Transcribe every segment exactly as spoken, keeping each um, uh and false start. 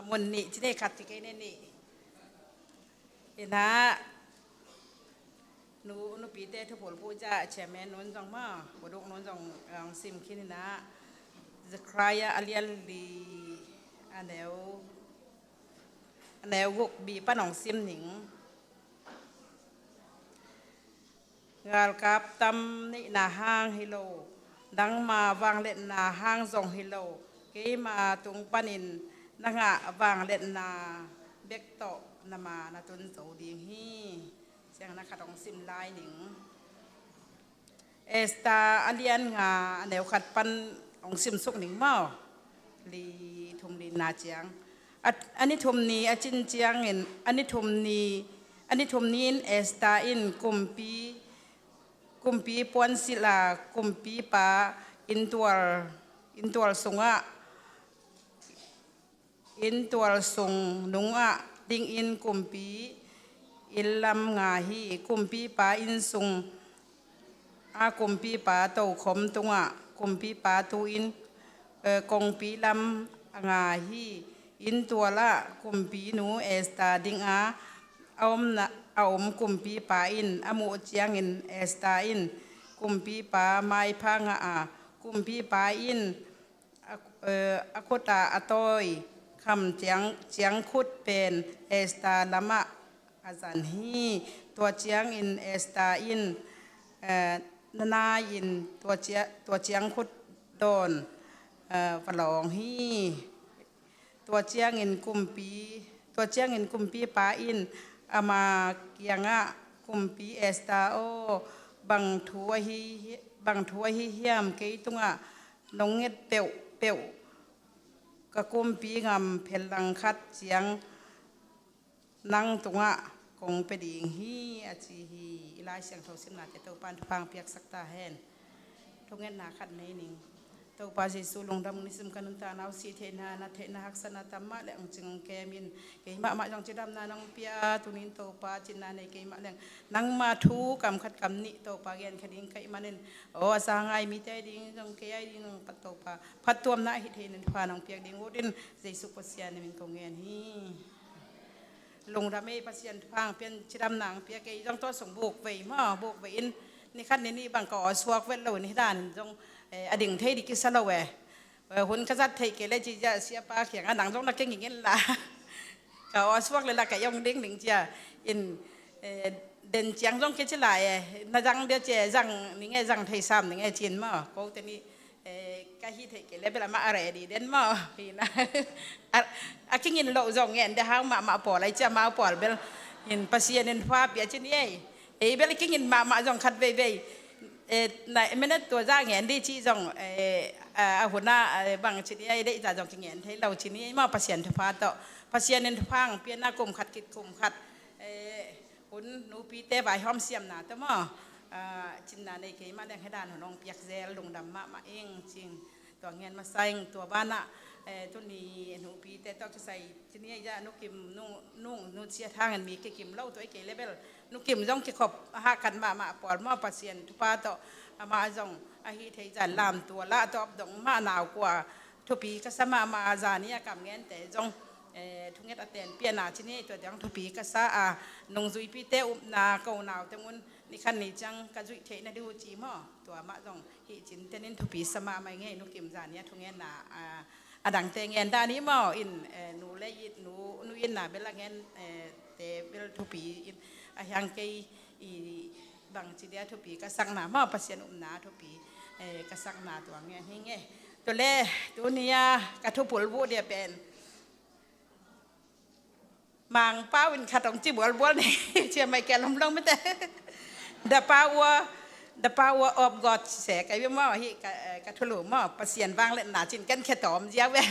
Mun nih ci nei khat ci kei ne nih. Inah nu nupite thupul puh ciah chairman nun zong maw, buduk nun zong hong sim khin inah Zechariah a lian li a neu a neu guk bi pan hong sim ning. Galkap tam neihna hang hi lo, nangma vangliatna hang zong hi lo, keima tung panin na ngah vangliatna bek tawh na ma na tun zo ding hi. Ciang na khat hong sim lai ning. Esther a lian nga a neu khat pan hong simsuk ning maw. Li thum lina ciang a, a ni thum ni a cin ciangin a ni thum ni a ni thum ni in Esther in kumpi kumpi puan silh a kumpipa inntual inntual sungah inntual sung nungah dingin kumpi inn lam nga hi. Kumpipa inn sung a kumpipa tokhom tungah kumpipa tu-in, eh, kongpi lam a nga hi. Inntual ah kumpinu Esther dinga a om na, a om kumpipa in a muh ciangin Esther in kumpipa maipha ngah a, kumpipa in a, eh, a khut ah a tawi kham ciang, ciangkhut pen Esther lamah a zan hi. Tua ciangin Esther in, eh, na nai-in tua cia, tua ciangkhut dawn, eh, va lawng hi. Tua ciangin kumpi, tua ciangin kumpipa in ama kiangah, "Kumpi Esther aw, bang thu ahi, bang thu ahi hiam? Kei tungah nong nget peuhpeuh ka kumpi ngam phelang khat ciang nang tungah kong pia ding hi," a ci hi. I Lai Siangtho simnate Topan thupha hong piaksak ta hen. Thungetna khat nei ning. Topa Jesu, lungdam ung, nisim ka nuntakna uh sih theihna, na theihna, haksatna tam mah leh hong cing hong kem in. Keimah mah zong cidamna nong pia, tunin Topa cinna nei keimah leng nangma thu kam khat kam nih Topa genkhia ding ka hih manin, aw, a za ngai mite ding zong kei a ding zong Topa phattuamna a hih theihna thupha nong piak ding ut in, Jesu Pasian min kong ngen hi. Lungdam ei, Pasian thupha hong pian, cidamna hong pia. Kei zong tua sung buk vei maw, buk vei in ni khat ni nih bang ka aw suak vet lo in, hih dan in zong, eh, a ding thei ding kisa lo e. Eh, hun ka zat theih kei le ci cia siapa kiangah, "Nang zong na kenging in la, ka aw suak le la ka hong ding ding," cia in, eh, den ciang zong kei ci la e, "Na zang dia cia, zang ning e, zang thei sam ning e," ci in maw. Kote nih, eh, ka hih theih kei le bel amah a ready den maw. Hi na. A, a kingin loh zong ngen de hau mahmah pawl ai cia, mau pawl bel. Hin Pasian in hua pia ci ni ei. Ei bel kingin mahmah zong khat veivei, eh, na minute tua zah ngen di ci zong, eh, a, a hun ah, eh, bang ci ni ei, deih zah zong kingen thei lo ci ni ei maw, Pasian thupha tawh. Pasian in thupha hong pian a kum khat khit kum khat, eh, hun nupite vaihawm siamna tawh maw, ah, cinna nei keimah leng hih dan hun hong piak zel, lungdam mahmah ing cing. Tua ngen masa ing. Tua banah, eh, tuni nupite tawh kisai ci ni ei, ah, Nu Kim, Nu, Nu, Nu Sia Thang in mi kikim lo tua i kei le bel Nu Kim zong kikhop a hahkat mahmah pawl maw, Pasian thupha tawh amah zong a hih theih zah lamtual ah tawp dong mah nau kua thupi ka sa mahmah a, zani a kam ngente zong, eh, thunget a tenpiahna ci ni ei, tua dong thupi ka sa a, nungzuipite upna ko nau teng un ni khat ni ciang ka zuih theih na ding uh ci maw, tua mah zong hih cin tenin thupi sa mahmah ing ei. Nu Kim, zani a thungetna, ah, a dangte ngen dan hi maw, in, eh, nu le it, nu, nu itna bel a ngen, eh, te bel thupi in, a hiang kei i bang ci dia thupi ka sakna maw, Pasian upna thupi, eh, ka sakna tua ngen hi ing e. Tua le tuni a ka thupul buh dia pen Mangpau in khat hong ci bualbual ni. Cia mai kia lomlom mite. The power, the power of God se ka wi maw, hi ka, eh, ka thulu maw, Pasian vangliatna cin ken khe tawm ziau ve.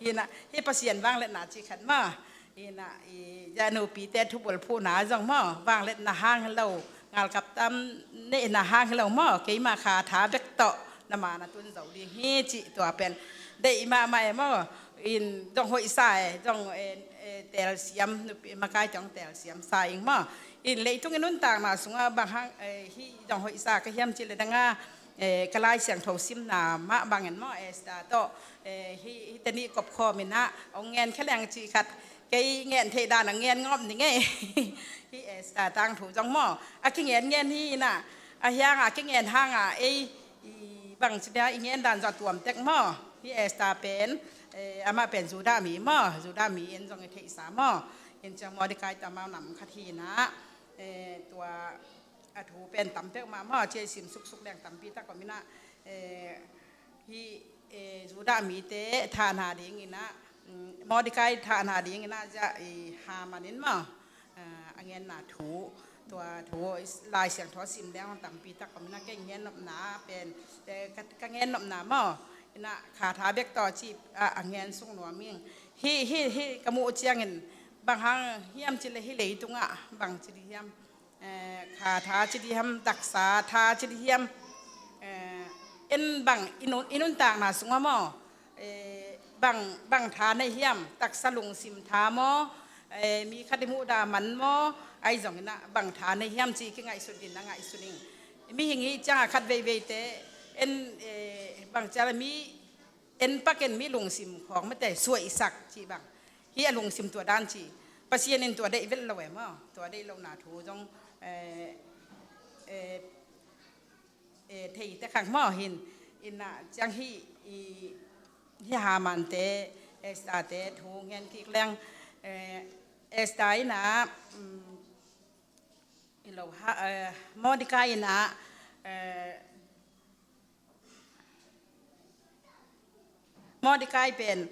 Hi na, hi Pasian vangliatna ci khat maw. Hi na, i, ya nupite thubul phuhna zong maw, vangliatna hang lo, ngalkap tam neihna hang hi lo maw, keima kha tha bek tawh na ma na tun zo ding hi ci, tua pen deih mahmah e maw. In zong hoih sa e, zong, eh, eh, telsiam, nupi makai zong telsiam sa ing maw. In leitung in nuntakna sungah bang hang, eh, hi zong hoih sa ka hiam ci le dang a, Eh, ka Lai Siangtho simna mah bangin maw, Esther tawh, eh, hih, hihte nih kopkhawm in ah hong ngen khia leng cih khat, kei ngen theih dan a ngen ngawp ning ei. Hih Esther tangthu zong maw, a kingen ngen hi in ah, a hiang a kingen hang a ei, i bangci dia i ngen dan zong a tuam tek maw. Hih Esther pen, eh, amah pen Judah mi maw, Judah mi in zong i theihsa maw. In ciang Mordekai tawh amau nam khat hi in ah, eh, tua a thu pen tam peuhmah maw, ci a i sim suksuk leng tampi tak om in ah, eh, hih, eh, Judah mite thahna ding in ah, mm, Mordekai thahna ding in ah, zia i Haman in maw, ah, a ngenna thu, tua thu i Lai Siangtho a sim leng tampi tak om in ah, kei ngen nopna pen, eh, ka, ka ngen nopna maw, in ah khatha bek tawh ci a, a ngen sung nuam ing. Hih, hih, hih ka muh ciangin bang hang hiam cih leh hih leitungah bangci di hiam, eh, khatha ci di hiam, taksa tha ci di hiam, eh, en bang i nun, i nuntakna sungah maw, eh, bang, bang tha nei hiam, taksa lungsim tha maw, eh, mi khat i muhdah man maw, ahi zongin ah bang tha nei hiam ci kingaihsut ding a ngaihsun ing. Mihing i hih ciangah khat veiveite en, eh, bangci a mi en pak in mi lungsim khawng mate suaihsak cih bang. Hih a lungsim tua dan ci. Pasian in tua deih vet lo e maw. Tua deih lohna thu zong, eh, eh, eh, thei te khang maw hin. In ah ciang hih, i, hih Hamante, Esther te thu ngen kik leng, eh, Esther in ah, mm, i lo ha, eh, Mordekai in ah, eh, Mordekai pen,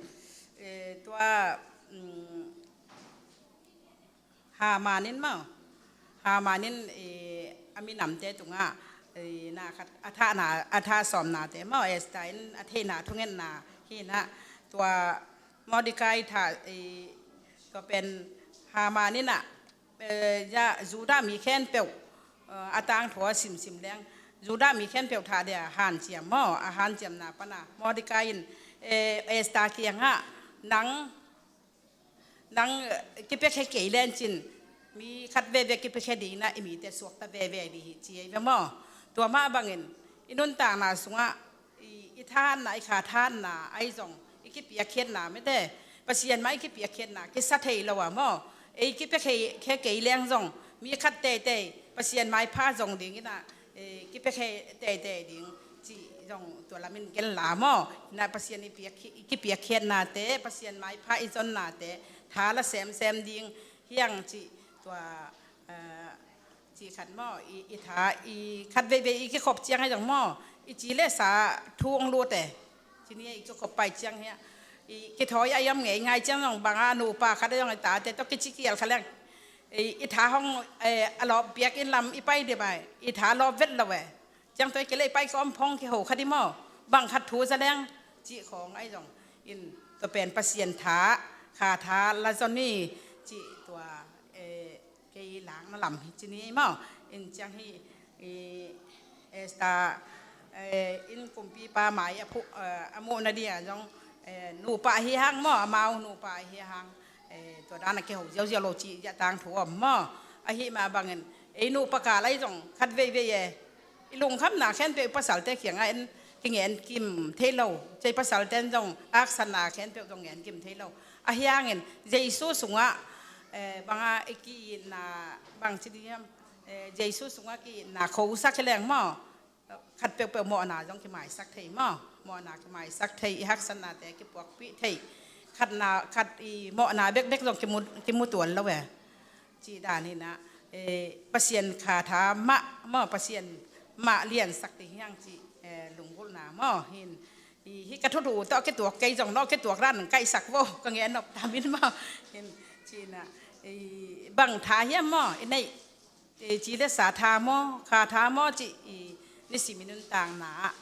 eh, tua, mm, Haman in maw, Haman in, eh, a minamte tungah, eh, na khat, a thahna, a thah sawmnate maw, Esther in a theihna thungetna hi in ah, tua Mordekai thah, eh, tua pen Haman in ah, eh, ya, Judah mi khempeuh, eh, a tangthu a simsim leng, Judah mi khempeuh thah dia hanciam maw, a hanciamna pana Mordekai in, eh, Esther kiangah, nang, nang, eh, kipiakhia kei lencin, mi khat veve kipiakhia ding in ah i mite suakta veve ding hi ci ei ve maw. Tua mah bangin i nuntakna sungah i, i thahatna, i kha thahatna ahi zong, i kipiakkhiatna mete, Pasian mah i kipiakkhiatna kisa thei lo a maw. Ei kipiakhia kei leng zong mi khat teitei Pasian maipha zong ding in ah, eh, kipiakhia teitei ding cih zong tua lamin genla maw. In ah Pasian i piak, i kipiakkhiatnate, Pasian maipha i zonnate tha la semsem ding hiang cih tua, eh, cih khat maw, i, i tha, i khat veivei i kikhop ciang ahi zong maw, i ci le sa thu hong lut e. Ci ni i kikhop pai ciang hiah, i kithawi a i om ngeingai ciang zong bang a nupa khat ahi zong i tate tawh kici kial kha leng, i, i tha hong, eh, a lawp piak in lam i pai dih bai, i tha lawp vet lo e. Ciang tua i kei le i pai ka om phong kiho kha dih maw, bang khat thu za leng cih khawng ahi zong in, tua pen Pasian tha, kha tha la zon ni cih tua, eh, kei lakna lam hi ci ni maw. In ciang hi, i, Esther, eh, in kumpipa mai a phu, eh, a muhna dia zong, eh, nupa hi hang maw, amau nupa hi hang, eh, tua dan a kiho ziauziau lo ci, zia tangthu om maw. Ahi mah bangin ei nupa kal ahi zong khat veivei e, i lungkhamna khempeuh i pasalte kiangah en, kingen kim thei lo. Cei pasalte in zong aksana khempeuh zong ngen kim thei lo. Ahi hangin Jesu sungah, eh, banga i ki-itna bang ci ding hiam, eh, Jesu sungah ki-itna khosak hi leng maw, khat peuhpeuh mawhna zong kimaisak thei maw. Mawhna kimaisak thei, i haksatnate kipuakpih thei. Khatna, khat i mawhna bekbek zong kimu, kimu tuan lo e. Cih dan hi in ah, eh, Pasian kha tha mah maw, Pasian mah liansak ding hiang cih, eh, lunggulhna maw hin. I, hih ka thuthu tawh kituak kei zong, no kituak dan kaihsak vo, ka ngen nop tam in maw. Hin, ci in ah, i, bang tha hiam maw, i neih, i, ci le sa tha maw, kha tha maw, cih, i, nisim i nuntakna ah,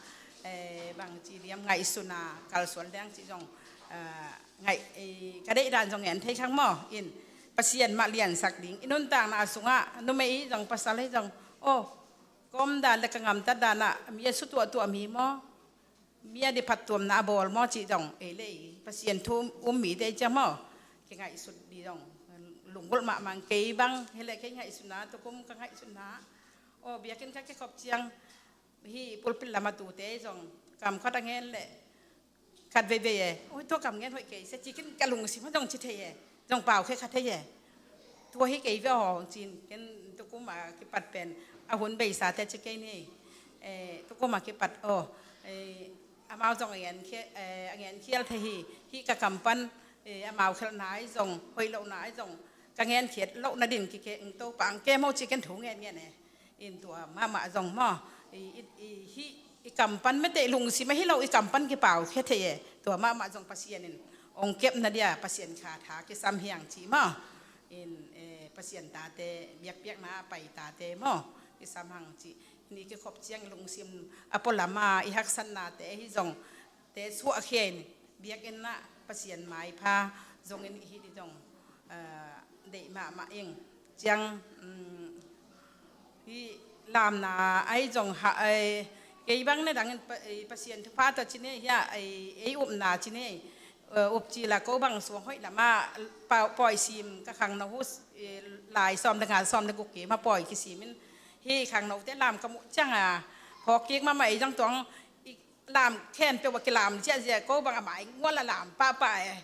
eh, bang ci diam ngaihsutna kalsuan leng cih zong, eh, ngaih, eh, ka deih dan zong ngen thei khang maw. In, Pasian mah liansak ding. I nuntakna sungah numei hi zong pasal hi zong, oh, ka om dan le ka ngamtat dan ah mi a sutuahtuah mi maw, mi a diphat tuamna a bawl maw cih zong, ei le ei Pasian thu um mite ciang maw, kingaihsut dih zong lunggulh mahmah. Kei bang hi le kei ngaihsutna, tukum ka ngaihsutna, oh, biakinn ka kikhop ciang hih pulpit lam a tute zong kam khat a ngen leh khat veivei e, oi, tua kam ngen hoih kei sia ci khin ka lungsim ah zong ci thei e, zong pau khia kha thei e. Tua hi kei ve aw, ci-in ken tukum a kipat pen a hun beisate ci kei ni. Eh, tukum a kipat aw, eh, amau zong a ngen khia-, eh, a ngen khial thei hi. Hih ka kam pan, eh, amau khelhna ahi zong, hoih lohna ahi zong ka ngen khiat lohna din kikhe, Topa ang kem aw ci ken thu ngen ngen e. In tua mahmah zong maw, i, i, i, hih i kam pan mete i lungsim ahi lo i kam pan kipau khia thei e. Tua mahmah zong Pasian in ong kepna dia Pasian kha tha kisam hi hang ci maw. In, eh, Pasian tate, biakpiakna a pai tate maw, kisam hang ci. Ni kikhop ciang i lungsim a pualam a i haksatnate ahi zong te suahkhia in, biakinn ah Pasian maipha zongin i hih dih zong, ah, deih mahmah ing. Ciang, um, hih lamna ahi zong ha, ai, kei bang na dangin Pa-, ai, Pasian thupha tawh ci nei hiah, ai, ei upna ci nei, eh, up ci la ko bang suang hoih lamah pa-, pawi sim ka khangno hu, eh, lai sawm le nga sawm le guk kim a pawi kisimin hih khangnote lam ka muh ciang a phawk kik mahmah ei zong tuang i lam khempeuh a kilam ziahziah ko bang a mai ngual a lam pahpah e.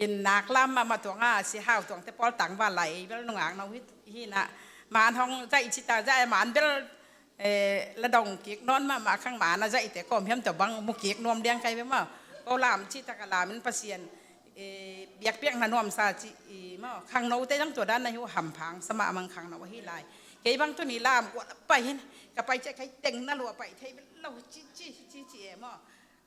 In nak lam mahmah tuang a si hau tuangte pawl tangval lai ei bel nungak no hi, hi na. Man hong zaih cita zaih a man bel, eh, la dong kik nawn mahmah khang man a zaihte kawm hiam tua bang mu kik nuam liang kai ve maw. Ko lam cita ka lam in Pasian, eh, biakpiakna nuamsa ci i maw. Khangnote zong tua dan na hi uh hamphang sa mahmah khangno ahi lai. Kei bang tuni lam kual a pai hin, ka pai ciah kai teng na lua pai thei bel lo ci, ci, ci, ci e maw.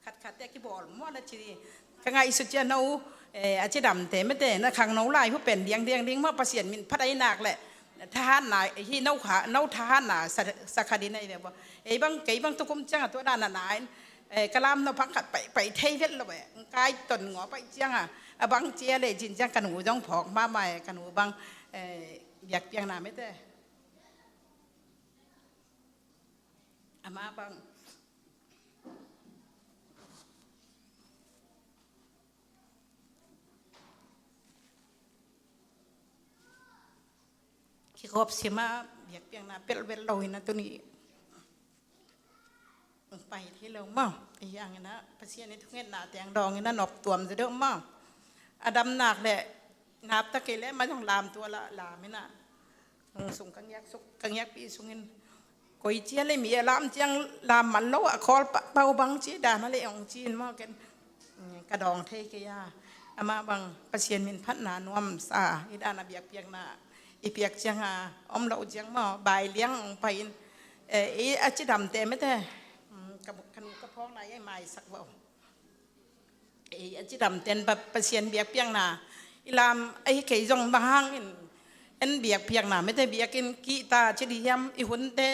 Khatkhatte kibawl maw na ci. Ka ngaihsut ciah no, eh, a cidamte mete na khangno lai hu pen diang diang ding maw Pasian min phat ahi nak leh. Thahatna, hi no kha, no thahatna sa, sa kha din ahi ve maw. Ei bang, kei bang tukum ciang a tua dan a na in, eh, ka lam no phang khat pai, pai thei vet lo e. Kai ton ngaw pai ciang a, a bang cia le cin ciang ka nu zong phawk mahmah e, ka nu bang, eh, biakpiakna mete. Amah bang kikhop sim a biakpiakna pelh vet lo hi na tuni. Pai hi lo maw. Ei ang ina Pasian i thungetna teng dawng ina nop tuam zaw deuh maw. A dam nak leh nap ta kei leh ma zong lam tua la lam ina. Sung ka ngiak suk, ka ngiakpi sungin koi cia le mi a lam ciang lam man lo a khawl pah pah uh bang ci dan a le ong ci in maw ken, mm, ka dawng thei kei a. Amah bang Pasian min phatna nuamsa i dan a biakpiakna i piak ciang a om lo ciang maw bai liang ong pai in, eh, i a cidamte mete, mm, ka, ka nu ka phawkna i maisak vo. Ei, a cidamten Pa-, Pasian biakpiakna i lam ahi kei zong bang hangin en biakpiakna mete biakinn kihta ci di hiam i hunte,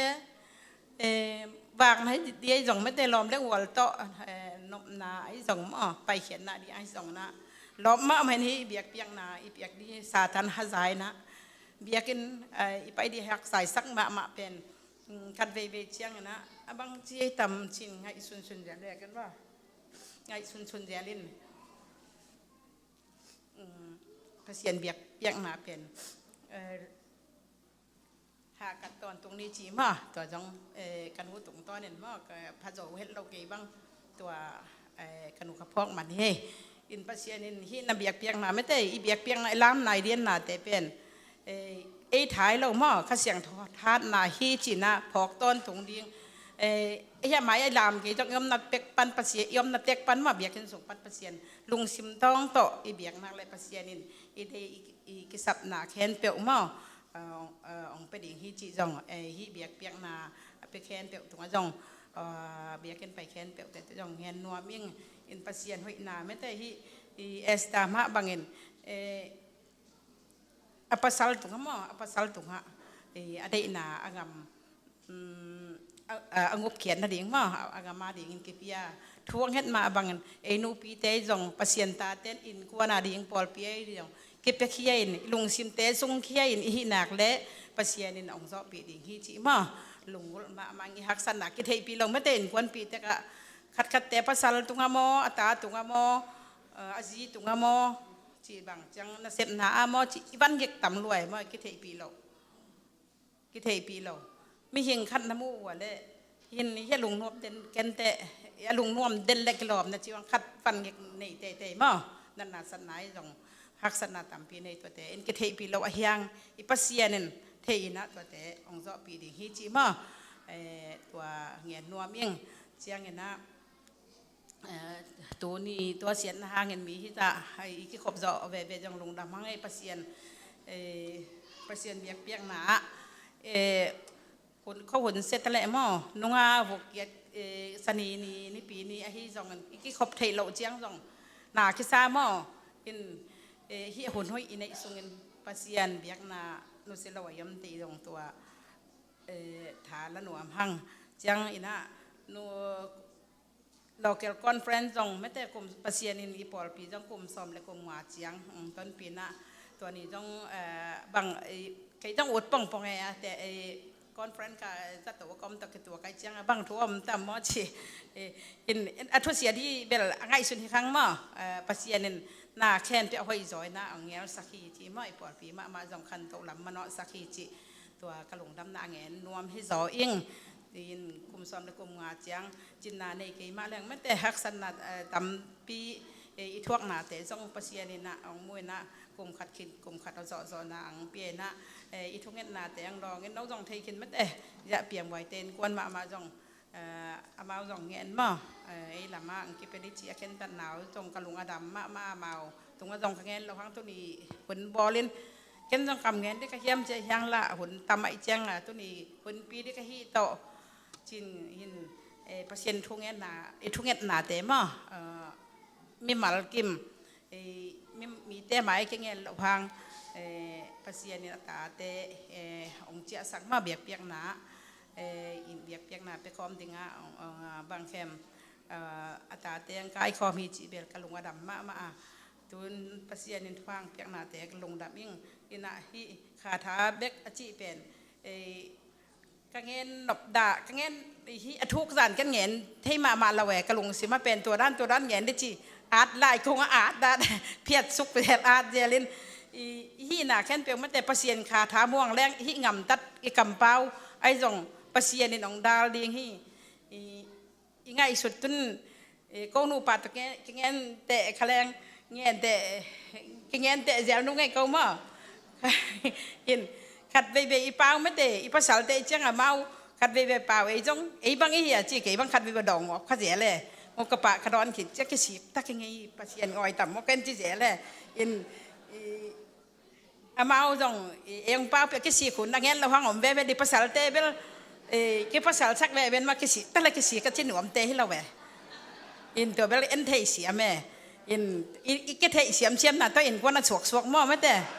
eh, vakna hi di ahi zong mete lawm le ual tawh, eh, nopna ahi zong maw, paikhiatna di ahi zong na lawm mahmah hen hi biakpiakna i piak di Satan hazaina biakinn, eh, i pai di haksaisak mahmah pen, mm, khat veivei ciang ina a bang ci ei tam cin ngaihsunsun zial le ken maw. Ngaihsunsun zial in, mm, Pasian biak, biakna pen, eh, ha ka tawntung ni ci maw, tua zong, eh, ka nu tungtawn in maw, ka pha zo het lo kei bang, tua, eh, ka nu ka phawk man hi. In Pasian in hih na biakpiakna mete, i biakpiakna i lam nai diannate pen, eh, ei thai lo maw, Kha Siangtho thahatna hi cina phawk tawntung ding. Eh, ei a mai a lam kei zong i omna pek pan Pasian, i omna tek pan maw biakinn sung pan Pasian lungsim tawng tawh i biak nak leh Pasian in i dei i, i kisapna khempeuh maw, eh, ong, eh, ong pe ding hi ci zong, eh, hih biakpiakna a pe khempeuh tungah zong, eh, biakinn pai khempeuh te zong ngen nuam ing. In Pasian hoihna mete hih i Esther mah bangin, eh, a pasal tungah maw, a pasal tungah, eh, a deihna a ngam, mm, a, a, a ngupkhiat nading maw, a, a ngam a dingin kipia. Thu a nget mah a bangin, ei nupite zong, Pasian taten innkuan a ding pawlpi ei zong kipiakhia in, i lungsimte sungkhia in, i hih nak leh Pasian in ong zawhpih ding hi cih maw. Lunggulh mahmah ing i haksatna kitheihpih lo mete innkuanpih tek ah, khatkhatte pasal tungah maw, a ta tungah maw, a, a zi tungah maw, cih bang ciang nasepna ah maw, cih i van gik tam luai maw, kitheihpih lo. Kitheihpih lo. Mihing khat na muh uh a leh, Hin hi a lungnuam den kente, a lungnuam den le kilawmna ci bang khat van ngek nei teitei maw. Natna satna i zong haksatna tampi nei tuate in kitheihpih lo ahiang i Pasian in thei inah tuate hong zawhpih ding hi ci maw. Eh, tua ngen nuam ing cianginah, eh, tuni tua siatna hangin mi hita i kikhop zawh veve zong lungdam hang ei Pasian, eh, Pasian biakpiakna ah, eh, hun, kho hun se ta leh maw, nunga vuk kiat, eh, sani ni, nipi ni ahi zongin i kikhop theih loh ciang zong na kisa maw. In, eh, hih hun hoih i neih sungin Pasian biakna nusia lo a yom ti zong tua, eh, tha la nuam hang. Cianginah nu local conference zong mete kum Pasian in i pawlpi zong kum sawm le kum nga ciang, mm, tonpina tua ni zong, eh, bang, eh, kei zong ut pongpong e a te, eh, conference ka zato a kom tawh kitua kai ciang a bang thu om tam maw ci, eh, in, in a thusia di bel a ngaihsun hi khang maw, eh, Pasian in na khen pia hoih zaw ina a ngelsak hi ci maw i pawlpi mahmah zong khantoh lam manawhsak hi ci tua ka lungdamna a ngen nuam hi zaw ing. In kum sawm le kum nga ciang cinna nei kei mah leng mete haksatna, eh, tampi, eh, i thuaknate zong Pasian inah hong mu inah kum khat khin kum khat a zawhzawhna ang pia inah, eh, i thungetnate ang dawngin no zong thei khin mete. Zah piangbuaite in kuan mahmah zong, eh, amau zong ngen maw, eh, ei lamah ang kipia di ci a khentatna uh zong ka lung a dam mahmah amau tungah zong ka ngen lo hang tuni hun bawlin ken zong kam ngen di ka hiam cia hiang lah hun tam ah i ciang a tuni hunpi di ka hih tawh cin hin, eh, Pasian thungetna, i thungetnate maw, eh, mimal kim, eh, mi, mite mai kingen loh hang, eh, Pasian in a tate, eh, hong ciahsak maw biakpiakna, eh, in biakpiakna pia khawm dingah hong, hong, ah, bangkhem, ah, a tate hong kaikhawm hi cih bel ka lung a dam mahmah a. Tun Pasian in thuang piaknate ka lungdam ing. Inah hih khatha bek a cih pen, eh, ka ngen nop dah, ka ngen hih a thuk zan ken ngen thei mahmah lo e, ka lungsim a pen tua dan tua dan ngen di ci. At lai kong a at dah phiat suk phiat at zelin, i, i hihna khempeuh mate Pasian khatha muang leng hih ngamtat i kampau ahi zong Pasian in hong dal ding hi. I, i ngaihsut tun, eh, ko nupa tawh kingen teh kha leng, ngen teh, kingen teh zel nu ngei ko maw. In khat veivei i pau mate i pasalte i ciang amau khat veivei pau ei zong ei bang i hia ci kei bang khat veivei dawng ngawp kha zel e. Ngawp ka pah ka dawn khit cia kisik tak i ngei Pasian ngawi tam maw ken ci zel e. In, i, amau zong, eh, eng pau pia kisik hun a ngen lo hang om veve di pasalte bel, eh, kipasal sak veve ma kisik ta le kisik ka ci nuamte hi lo ve. In tua bel en thei siam e. In, i, i kithei siam siam na tua in kuan a suak suak maw mate.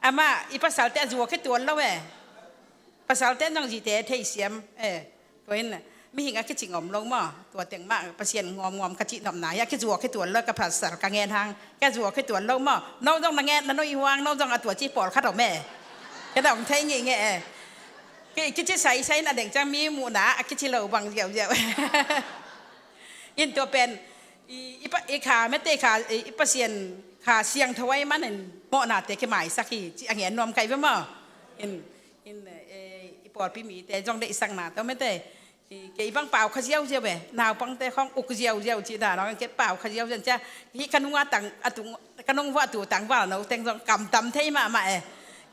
Ama i pasalte a zuak hi tuan lo ve. Pasalte zong zite thei siam e. Tua in mihing a kicing om lo maw. Tua teng mah Pasian ngawm ngawm ka cih nopna hi a kizuak hi tuan lo ka pasal ka ngen hang. Ka zuak hi tuan lo maw. No zong na ngen na nuih huang no zong a tua ci pawlkhat om e. Ka dong thei ngih ngeh e. Ki, kici saisai in a deng ciang mi muhna a kici lo bang ziauziau. In tua pen i, i, pa, i kha mete kha, i, i Pasian kha siangtho ai manin mawhnate kimaisak hi ci a ngen nuam kai ve maw. In, in, eh, i pawlpi mite zong deihsakna tawh mete. I, kei bang pau kha ziauziau e, naupangte khong uk ziauziau ci dan hong kei pau kha ziauziau cia. Hi ka nunga tang, a tung, ka nung vua tu tangval no teng zong kamtam thei mahmah e.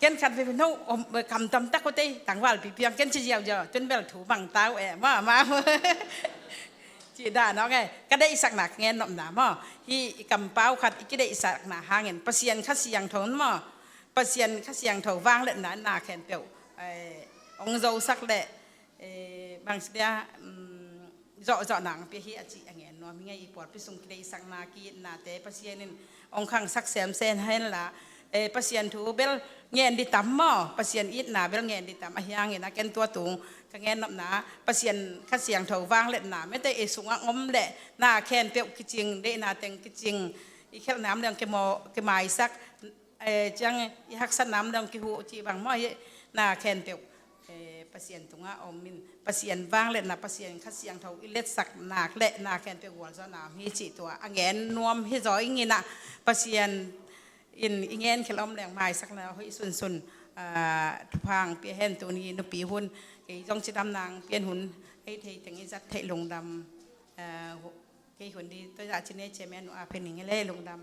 Ken khat ve no, om, kamtam tak ko tei, tangval pipiang, ken ci ziauziau, tun bel thu bang tau e, mahmah. Ci dan hong e, ka deihsakna ka ngen nopna maw. Hi i kampau khat, i kideihsakna hangin, Pasian Kha Siangtho maw. Pasian Kha Siangtho vangliatna na khempeuh, eh, hong zosak le, eh, bang sia, um, zawhzawh nang pia hi a ci a ngen nuam hi ngei i pawlpi sung kideihsakna ki-itnate Pasian in hong khangsak semsem hen la, eh, Pasian thu bel ngen di tam maw, Pasian itna bel ngen di tam a hiangin a ken tua tung ka ngen nopna, Pasian Kha Siangtho vangliatna, mete i sungah om le, na khempeuh kicing, deihna teng kicing, i khelhnam leng kimaw, kimaisak, eh, ciang i haksatnam dong kihuh cih bang maw hi na khempeuh, eh, Pasian tungah om in Pasian vangliatna Pasian Kha Siangtho i letsak nak le na khempeuh gualzawhna om hi cih tua a ngen nuam hi zaw ing inah Pasian in i ngen khel om leng maisakna hoih sunsun, ah, thupha pia hen tuni nupi hun Kei zong cidam nang pian hun ei thei teng i zat theih lungdam. Kei hun di toiza cine ceme nu a phe ning le lungdam.